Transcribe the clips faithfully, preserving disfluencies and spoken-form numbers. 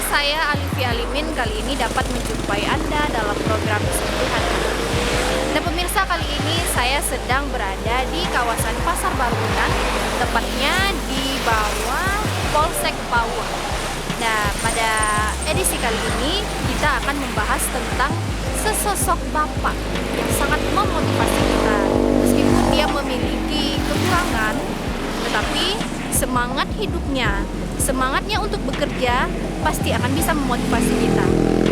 Saya Alifi Alimin kali ini dapat menjumpai Anda dalam program Sentuhan. Nah, pemirsa, kali ini saya sedang berada di kawasan Pasar Barunan, tepatnya di bawah Polsek Pauah. Nah, pada edisi kali ini kita akan membahas tentang sesosok bapak yang sangat memotivasi kita. Meskipun dia memiliki kekurangan, tetapi semangat hidupnya, semangatnya untuk bekerja, pasti akan bisa memotivasi kita.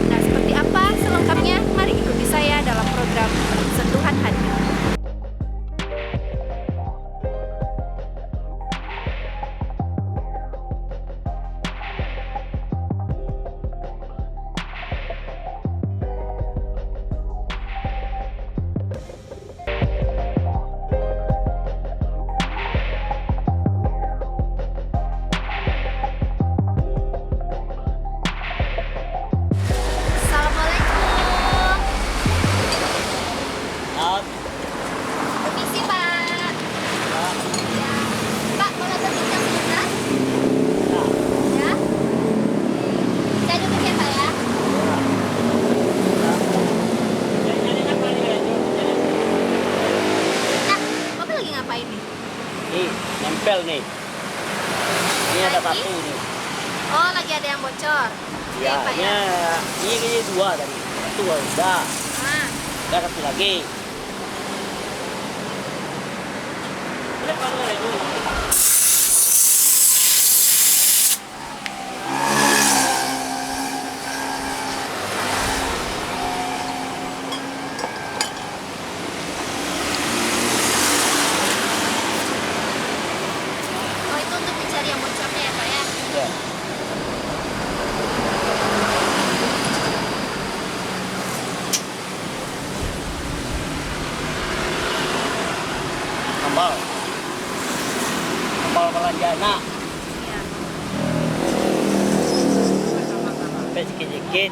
Nah, seperti apa selengkapnya? Mari ikuti saya dalam program Sentuhan Hati. Assalamualaikum. Permisi, Pak. Ya. Pak, boleh berbincang sebentar? Ya. Ya. Saya duduk ya, Pak, ya. Nah, Bapak lagi ngapain nih? Nih, nempel nih. Ini ada satu nih. Oh, lagi ada yang bocor. Iya, ini, ini dua tadi. Satu udah. Ah. Ada satu lagi. Oh, itu untuk mencari yang bocornya ya, Pak, ya? Iya. Sambal. Sambal balanja anak. Iya. Sampai sikit-sikit.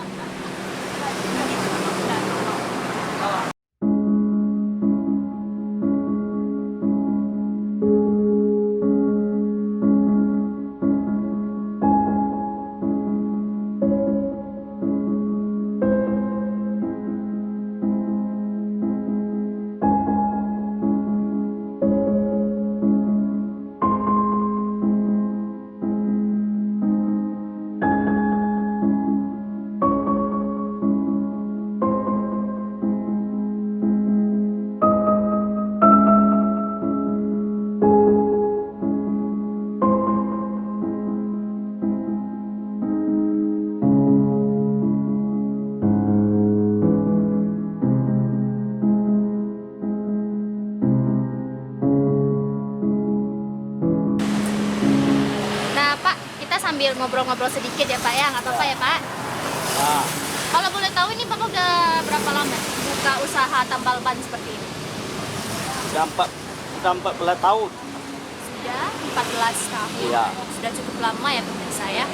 Nah, Pak, kita sambil ngobrol-ngobrol sedikit ya, Pak, ya, nggak apa-apa ya, Pak? Ya. Kalau boleh tahu, ini Bapak udah berapa lama buka usaha tambal ban seperti ini? Udah empat, udah empat belas tahun. Sudah empat belas tahun. Iya. Sudah cukup lama ya, pemirsa, ya.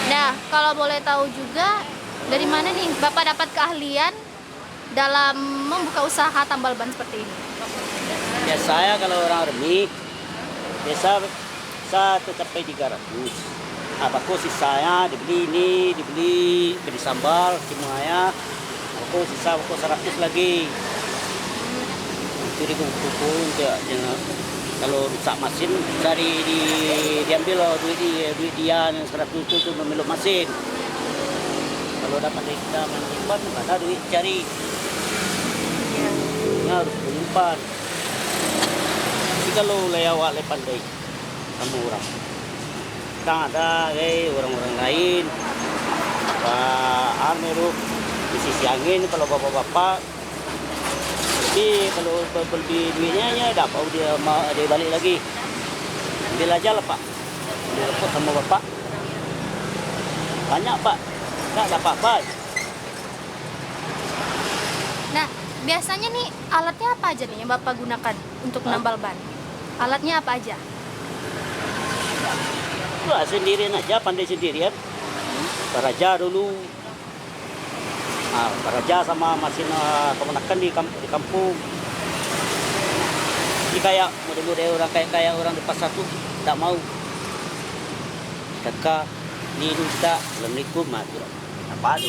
Nah, kalau boleh tahu juga, dari mana nih Bapak dapat keahlian dalam membuka usaha tambal ban seperti ini? Ya, saya kalau orang Remi, biasa bisa tercapai tiga ratus. Ah, bako sisanya dibeli ini, dibeli, beli sambal, semuanya. Bako sisa, bako saratus lagi. Itu dikumpul-kumpul, ya, ya. Kalau rusak masin, bisa di, di, diambil lah duit di, duit dia yang saratus tu, tu mamilok masin. Kalau dapat dari kita manyimpan, mana duit cari. Ya, harus manyimpan. Tapi kalau lai awak lai pandai samo urang, kadang ada gai urang-urang lain, ba-, anu tu, di sisi angin, kalau bapak-bapak, tapi kalau ba-, lebih duitnya, ya, dak mau dia ma-, dia balik lagi. Ambil aja lah, Pak. Ambil repot samo bapak. Banyak, Pak. Dak dapat apa. Nah, biasanya nih alatnya apa aja nih yang Bapak gunakan untuk Hah? nambal ban? Alatnya apa aja? Wah, sendirian aja, pandai sendirian. Baraja dulu. Ah, baraja sama masin, ah, kamanakan di kam-, di kampung. Jadi kayak model-model urang, kayak, kayak urang di pasar tu, dak mau. Kaka. Di duta, assalamualaikum, ha, tu. Apa tu?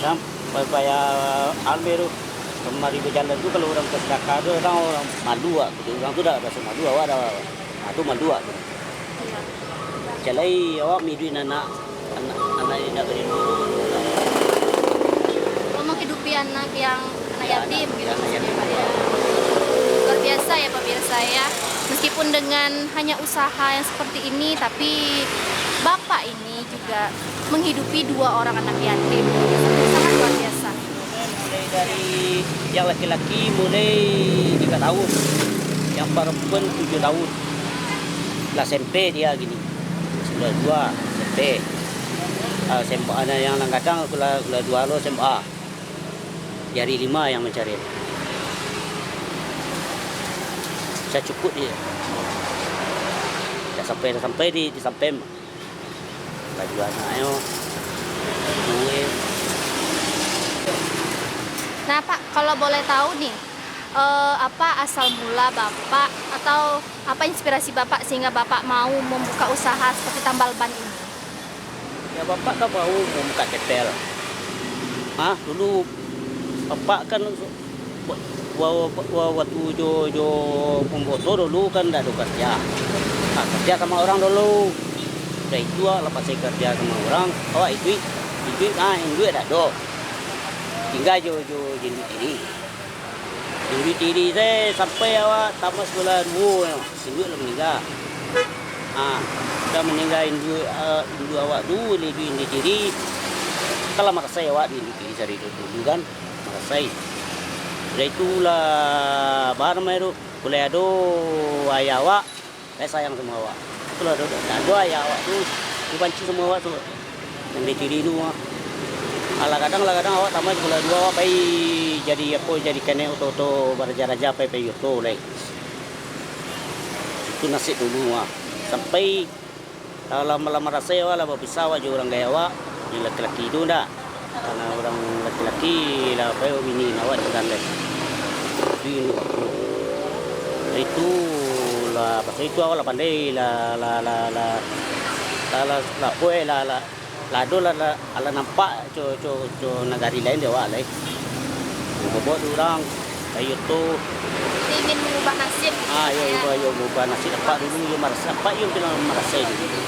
Kan, payah-payah almeh tu, kamari bajalan tu, kalau urang ka sadakah tu, urang, urang malu, ah. Urang tu dah raso malu, awak dah, ah, tu malu, ah, tu. Calai awak miduin anak, anak, anak indak beribu. Menghidupi anak yang, anak yatim gitu, anak yatim. Luar biasa ya, pemirsa ya. Meskipun dengan hanya usaha yang seperti ini, tapi bapak ini juga menghidupi dua orang anak yatim. Sangat luar biasa. Mulai dari yang laki-laki mulai tiga tahun, yang perempuan tujuh tahun. Lah S M P dia gini. Sudah dua S M P. Ah, S M P, anak yang nan gadang sudah, sudah dua lo S M A. Di hari lima yang mancari. Sacukuik dia. Dah sampai, dah sampai di, di sampai. Baju anaknyo. Duit. Nah, Pak, kalau boleh tahu nih, eh, apa asal mula Bapak atau apa inspirasi Bapak sehingga Bapak mau membuka usaha seperti tambal ban ini? Ya, Bapak kan mau membuka ketel. Hah, dulu Bapak kan wa-, wa-, wa-, waktu jo, jo pembuat tu dulu kan ndak ado kerja. Ah, kerja sama orang dulu. Udah itu, ah, lepas saya kerja sama orang, awak iduik, iduik, ah, induik ndak ado. Tinggal jo, jo induik diri. Induik diri saya sampai awak tamat sekolah duo, induik lah meninggal. Ah, dah meninggal induik, ah, induik awak tu, induik, induik diri. Kan lah marasai awak di induik diri sari tu dulu kan. Marasai. Sudah itu lah, baa namo tu, mulai ado ayah awak, saya sayang samo awak. Itulah, ado, ado ayah awak tu, dibanci samo awak tu. Nan di tiri tu, ah. Alah gadang, alah gadang awak tamat sekolah duo, awak pai jadi apo, jadi kenek oto-oto, baraja-raja, pai-pai oto lai. Itu nasib dulu, ah. Sampai Lah, lah, lah marasai awak lah bapisah awak jo urang gaek awak, jo laki-laki tu ndak. Karano urang laki-laki lah, pai bini awak jalan deh. Itu induak aku. Itu lah, pasal itu awak lah pandai lah, lah, lah, lah, lah, lah, lah, lah, lah, lah ado lah, lah, lah nampak co, co, co nagari lain di awak lai. Babaok di urang, kayo tu. Ingin mengubah nasib gitu, Ah, yo, ya. Ubah, yo, ubah nasib. Apak dulu, yo, marasai, apak, yo, bilang marasai dulu.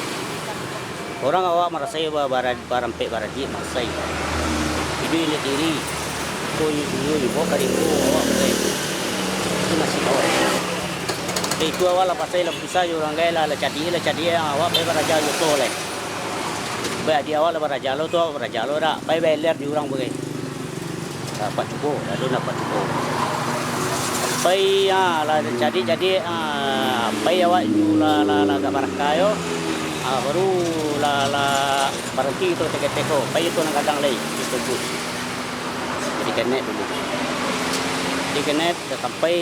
Urang awak marasai ba-, bara-, barampek baradiak marasai. Iduik indak diri. Ko, yo, yo, yo, bawa karibu, awak marasai. Itu nasib awak. Dari itu awak lah pasai lah pisah jo urang gaek lah, lah cadiak, lah cadiak, awak pai baraja jo tu lai. Baik, di awak lah baraja lo tu, awak baraja lo dak? Pai baeler di urang bagai. Dapat cubo, lalu dapat cubo. Pai, ah, lah cadiak-cadiak, ah, pai awak inyo lah, lah, lah agak barakah yo. Ah, baru lah, lah baranti tu ketek-ketek ko. Pai itu nan gadang lai, itu bus. Jadi kenek dulu. Jadi kenek, dah sampai,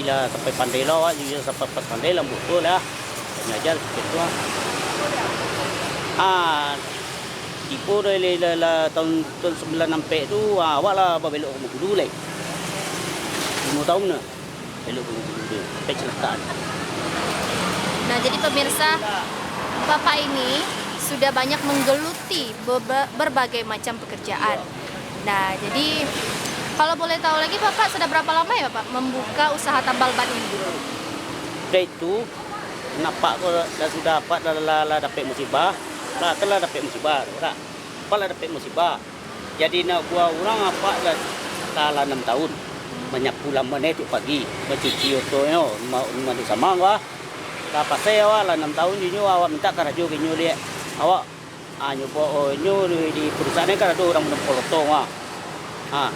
lah sampai pandai lo awak, jujur sampai pas pandai, lambuik tu lah. Ngajar sikit tu, ah. Ah, tibo dari lah, lah, lah, tahun, tahun sambilan ampek tu, ah, awak lah babelok ka Bengkulu lai. Limo tahun lah, belok ka Bengkulu tu, sampai cilaka. Nah, jadi pemirsa, Bapak ini sudah banyak menggeluti beba-, berbagai macam pekerjaan. Nah, jadi kalau boleh tahu lagi, Bapak sudah berapa lama ya, Bapak, membuka usaha tambal ban ini? Udah itu, Apak ko lah, lah sudah apak lah, lah, lah dapek musibah, lah, kan lah dapek musibah, dak? Apak lah dapek musibah. Jadi nak buah urang apak lah, lah, lah anam tahun. Manyapu laman eh tiok pagi, mancuci otonyo, ma-, mandi samang, wah. Lah pasai awak lah anam tahun, inyo awak mintak karajo ka inyo liak. Awak Ah, nyo po-, oh, nyo di, di perusahaan kan ado urang manompol oto, ah. Ah,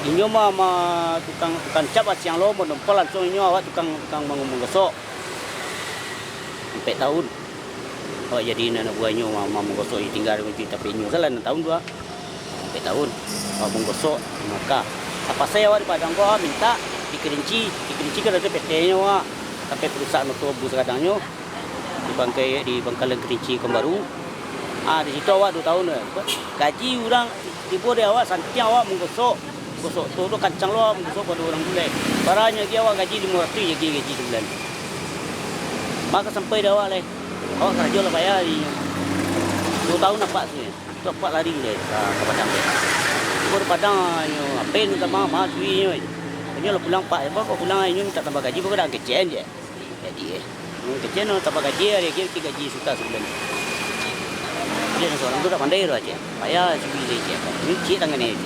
inyo ma-, ma-, tukang, tukang cap, ah, siang lo manompol, langsuang inyo awak tukang, tukang mangu-, manggosok. Ampek tahun. Awak jadi anak buah inyo ma-, ma-, manggosok, inyo tingga di tapi inyo salah anam tahun tu, ah. Ampek tahun. Awak manggosok, maka. Lah pasai awak di Padang ko, ah, mintak di Kerinci. Di Kerinci kan ado P T nyo, ah. Sampai perusahaan oto bus kadangnyo. Di Bangkai, di Bangkalan Kerinci Pekanbaru. Ah, di situ awak duo tahun, eh. Gaji urang tibo di awak, santiang awak manggosok. Gosok tu, tu kancang lo awak manggosok pado urang bulek. Baranyo gaji awak gaji limo ratuih gaji, gaji sabulan. Mako sampai di awak lai. Awak karajo lah payah di duo taun apak tu. Tu apak lari lai ka, ka Padang lai. Tibo di Padang, nyo, apo nyo sama, ma suwi nyo. Nyo lah pulang, "Pak, apo kok pulang, nyo mintak tambah gaji, kok dak kecekan je?" Jadi, eh. Nyo kecekan, nyo tambah gaji, ari gaji, gaji suta sabulan. Jadi, surang tu dak pandai tu, Aceh. Payah suwi lai, Aceh. Nyo cik tangan ni.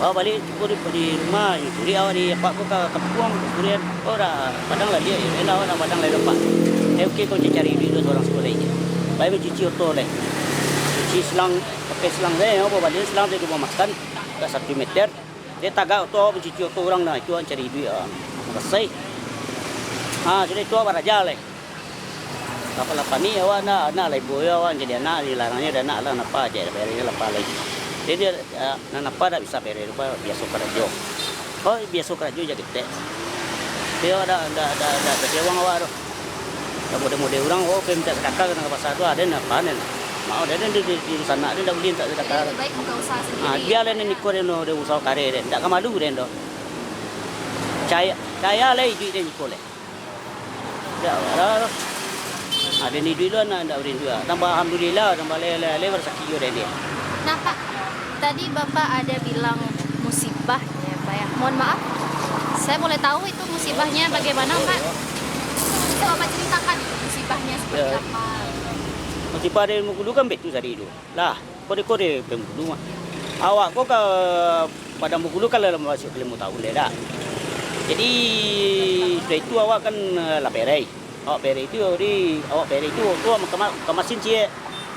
Awak baliak, cubo di, di rumah, nyo curiak awak di apak ko ka kampuang, curiak, "Oh, dah, Padang lah, liek, yo, lah, awak dah Padang lah, Pak." Eh, oke, ko cari duit dulu surang sakolah je. Pai mancuci oto lai. Cuci selang, pakai selang lai, yo, babaliak selang dari rumah makan, agak satu meter. Dia tagak oto, mancuci oto urang dah, itu awak cari duit, ah. Selesai. Ah, sudah itu awak baraja lai. Lapeh-lapeh ni awak nak, nak lah ibu yo awak jadi anak, dilarang nyo dak nak lah, napa je, bayar nyo lapeh lai. Jadi, eh, nan napa dak bisa bayar, lupo biaso karajo. Oh, biaso karajo je ketek. Tapi awak dak, dak, dak, dak jadi awak tu. Dak model-model urang, oh, pai mintak sadakah ka pasar tu, ado napa nen. Mau ado nen di, di, di sanak tu dak buliah mintak sadakah. Jadi lebih baik buka usaha sendiri. Ah, biar lah nen iko den, den usaha kareh den. Dak ka malu den tu. Caya, caya lah iduik den iko lai. Dak, dak, dak. Ado ni duit lu, anak ndak berindu ah. Tambah alhamdulillah, tambah lele-lele, barasaki juo dek dia. Nah, Pak, tadi Bapak ada bilang musibah, ya, Pak, ya. Mohon maaf, saya boleh tahu itu musibahnya bagaimana, Pak? Bisa Bapak ceritakan itu musibahnya seperti apa? Musibah dari Bengkulu kan betu tadi tu. Lah, kode-kode Bengkulu mah. Awak ko ka Padang Bengkulu kan lah masuak ka limo taun lai dah. Jadi, sudah itu awak kan, eh, lah perei. Awak perei tu, di, awak perei tu, tu ka ma-, ka masin ciek.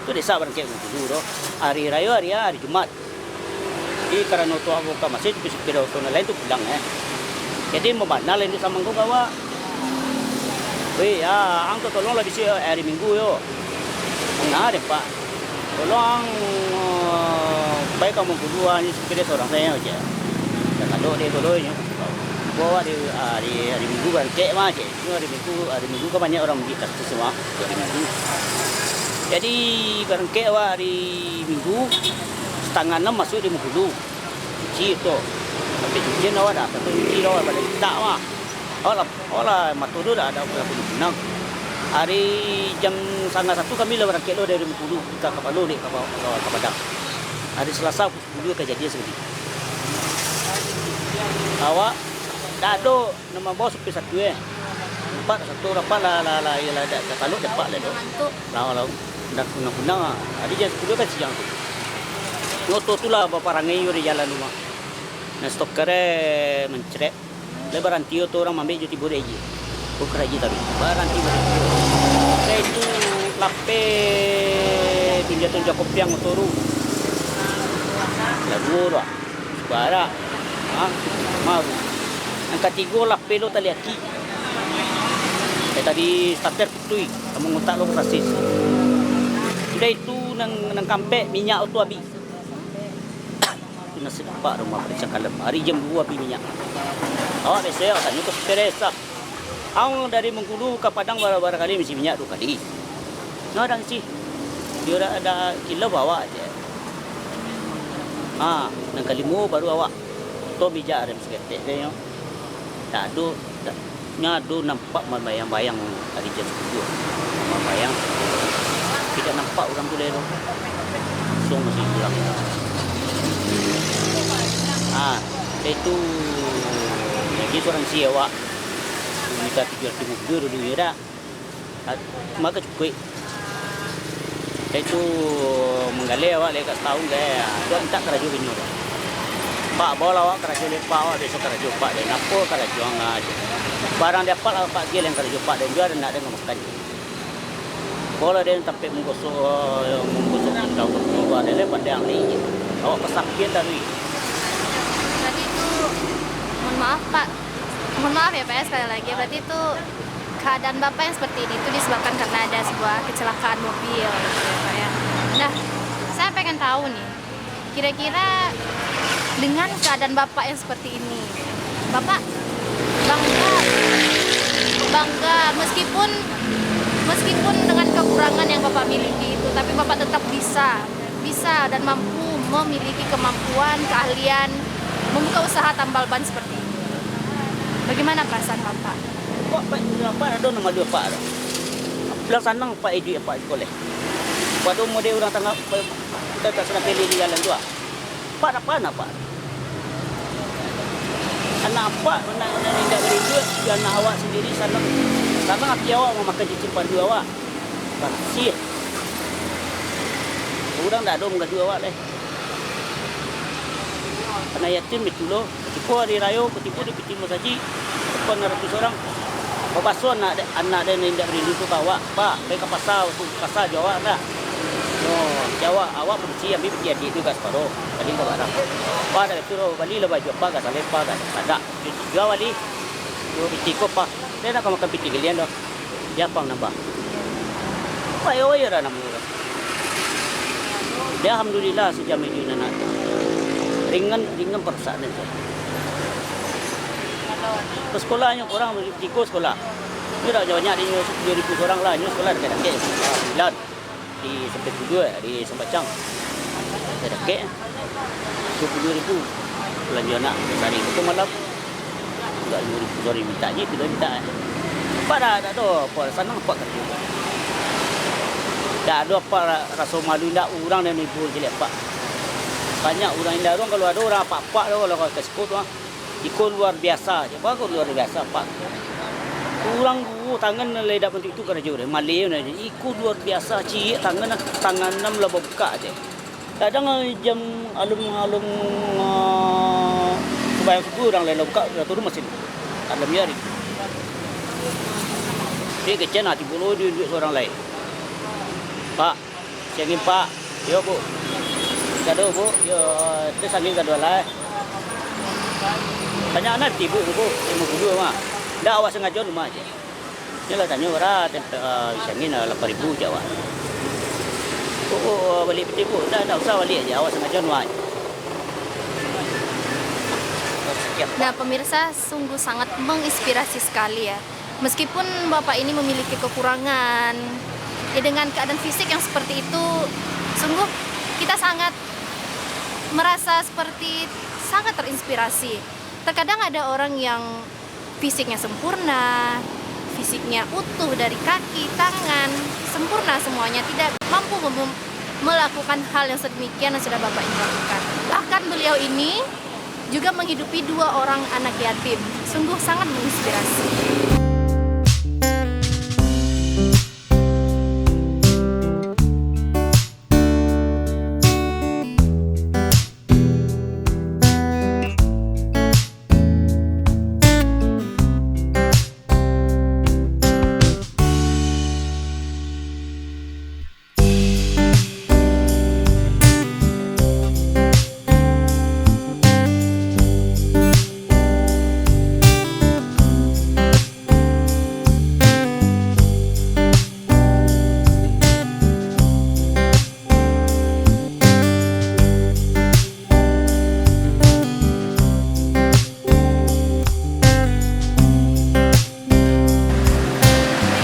Tu desak barangkek Bengkulu tu. Hari rayo, hari, hari Jumat. Jadi, karano tu awak ka masin, supir-supir oto nan lain tu pulang, eh. Jadi, mambana lai indu samang ko ka awak. Weh, ya, ang tu tolonglah bisuak hari Minggu yo. Nah, deh, Pak. Tolong, eh, pai ka Bengkulu, ah, ni supir dia surang sajo, cek. Dak ado deh, tolong nyo. Bawa di, ah, di hari Minggu barangkek mah, cek. Itu hari Minggu, hari Minggu kan banyak urang bali karcis mah, hari Minggu. Jadi, barangkek awak hari Minggu, satangah anam masuak di Bengkulu. Cuci tu. Sampai cuci awak dah, sampai cuci awak baliak mintak mah. Awak lah, awak lah mato tu dah ado, dah punah-punah. Hari jam satangah satu kami lah barangkek lo dari Bengkulu, ka kapalo dek ka, ka, ka Padang. Hari Selasa pukul sapuluah kajadian sakali. Awak dak ado nan mambawa supir satu, eh. Apak satu, apak lah, lah, lah, iyolah, dak, dak talok dek apak lah tu. Lah, lah, dah kunang-kunang ah. Tadi jam sapuluah kan siang tu. Oto tu lah baparangai jo di jalan tu mah. Nah, stoker, eh, mancrek. Lah baranti oto urang mambek jo tibo dek aji. Ko karaji tadi. Baranti baranti. Sudah itu lapeh tunja-tunja kopiang oto tu. Lah duo tu ah. Subarak. Ha? Maru. Nan katigo lapeh lo tali aki. Eh, tadi starter putui, samo ngutak lo kasasis. Sudah itu nan, nan kaampek minyak oto abih. Tu nasib apak rumah pareca kalem. Ari jam duo abih minyak. Awak biaso yo, tanyo ka supir S A. Ang dari Bengkulu ka Padang bara-bara kali misi minyak duo kali. Nah, urang isi. Dio dak, dak kilo bawa je. Ha, nan kalimo baru awak. Tu bijak rem saketek je nyo. Dak ado, dak, nyo ado nampak mambayang-bayang ari jam sapuluah. Mambayang. Tidak nampak urang tu lai tu. Langsung masih pulang. Ha, itu lagi surang si awak. Minta tujuah ratuih limo puluah dulu yo dak. Mako cukuik. Itu manggaleh awak lai ka sataun lai. Awak mintak karajo ka inyo. Pak, baolah awak karajo lai, Pak, awak biaso karajo, Pak, deh. Napo karajo ang ajo? Barang di apak lah, Pak, agiah lai karajo, Pak, deh. Biar ndak ado nan makan. Baolah deh tampek manggosok, manggosok pinggang, manggosok deh, pandai ang lai. Awak pasakian taruih. Berarti itu, mohon maaf, Pak. Mohon maaf ya, Pak, ya, sekali lagi. Berarti itu keadaan Bapak yang seperti ini itu disebabkan karena ada sebuah kecelakaan mobil, gitu ya, Pak, ya. Nah, saya pengen tahu nih, kira-kira dengan keadaan Bapak yang seperti ini, Bapak bangga, bangga meskipun, meskipun dengan kekurangan yang Bapak miliki itu, tapi Bapak tetap bisa, bisa dan mampu memiliki kemampuan, keahlian, membuka usaha tambal ban seperti ini. Bagaimana perasaan Bapak? Apak, apak, apak ado nan malu apak tu. Bilang sanang apak iduik apak di kolej. Apak tu model urang tangah, kita tak sadang pilih di jalan tu ah. Apak apo nan apak? Anak apak, anak, anak indak baribu, di anak awak sandiri sanang. Sanang ati awak mamakai cincin pandu awak. Barasiah. Urang ndak ado manggaduah awak lai. Anak yatim itu lo, kutiko hari rayo, kutiko di piti masajik, lapan ratus urang. Babaso anak de, anak de nan indak baribu tu ka awak, "Pak, pai ka pasa, tu pasa jo awak ndak?" Yo, jo awak, awak padusi, ambiak piti adiak tu ka saparo, bali ka barang. Pak, dah suruh bali lah baju apak, ka salai apak, ka sadak. Jua bali. Duo piti ko, Pak. Saya nak ka makan piti galian doh. Dia pang nambah. Bayo-bayo lah namo urang. Dia alhamdulillah sajam iduik anak. Ringan, ringan parusakan tu. Ka sakolahnyo urang tigo sakolah. Nyo dak banyak, nyo sapuluah ribu surang lah. Nyo sakolah dakek-dakek. Sembilan. Di Sampai Tujuah, di Sambacang. Dakek. Dua puluah ribu balanjo anak sahari. Itu malam. Dua puluah ribu sahari minta je, tu lah minta. Apak dah, dak ado apo, sanang apak karajo. Dak ado apak ra-, raso malu, indak urang nan ibo caliak apak. Banyak urang indak, urang kalau ado urang apak-apak tu, kalau ka siko tu, ah. Iko luar biasa je. Apo ko luar biasa, Pak? Urang duo tangan lai dak bantuak itu karajo deh. Maleh nyo. Iko luar biasa, ciek tangan, tangan nan lah babukak je. Kadang jam alun, alun, ah, sumbayang subuh urang lai lah bukak, lah turun masin. Alun biarin. Jadi kecek nah, tibo lo duduak surang lai. Pak, Siangin, Pak. Yo, Bu. Kado, Bu. Yo, tu sangin kado lah. Banyak anak tibo, Bu. Limo puluah mah. Ndak awak sangajo rumah je. Nyo lah tanyo bara, tempe, ah, siangin, ah, lapan ribu je awak. Oh, oh, baliak piti, Bu. Ndak, ndak usah baliak je. Awak sangajo rumah je. Sekian, Pak. Nah, pemirsa, sungguh sangat menginspirasi sekali ya. Meskipun Bapak ini memiliki kekurangan, ya, dengan keadaan fisik yang seperti itu, sungguh kita sangat merasa seperti sangat terinspirasi. Terkadang ada orang yang fisiknya sempurna, fisiknya utuh dari kaki, tangan, sempurna semuanya, tidak mampu mem-, melakukan hal yang sedemikian yang sudah Bapak ini lakukan. Bahkan beliau ini juga menghidupi dua orang anak yatim. Sungguh sangat menginspirasi.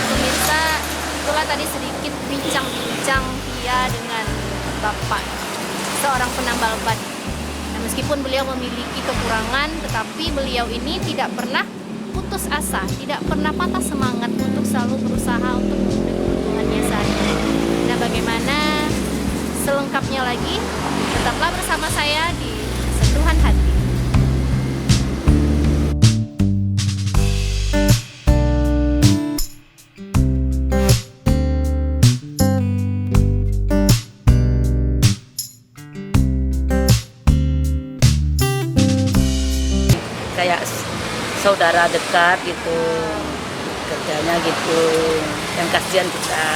Pemirsa, itulah tadi sedikit bincang-bincang Tia dengan Bapak, seorang penambal ban. Nah, meskipun beliau memiliki kekurangan, tetapi beliau ini tidak pernah putus asa, tidak pernah patah semangat untuk selalu berusaha untuk menekuni hubungannya sehari-hari. Nah, bagaimana selengkapnya lagi? Tetaplah bersama saya di Sentuhan Hati. Kayak s-, saudara dekat gitu, kerjanya gitu, yang kasihan kita.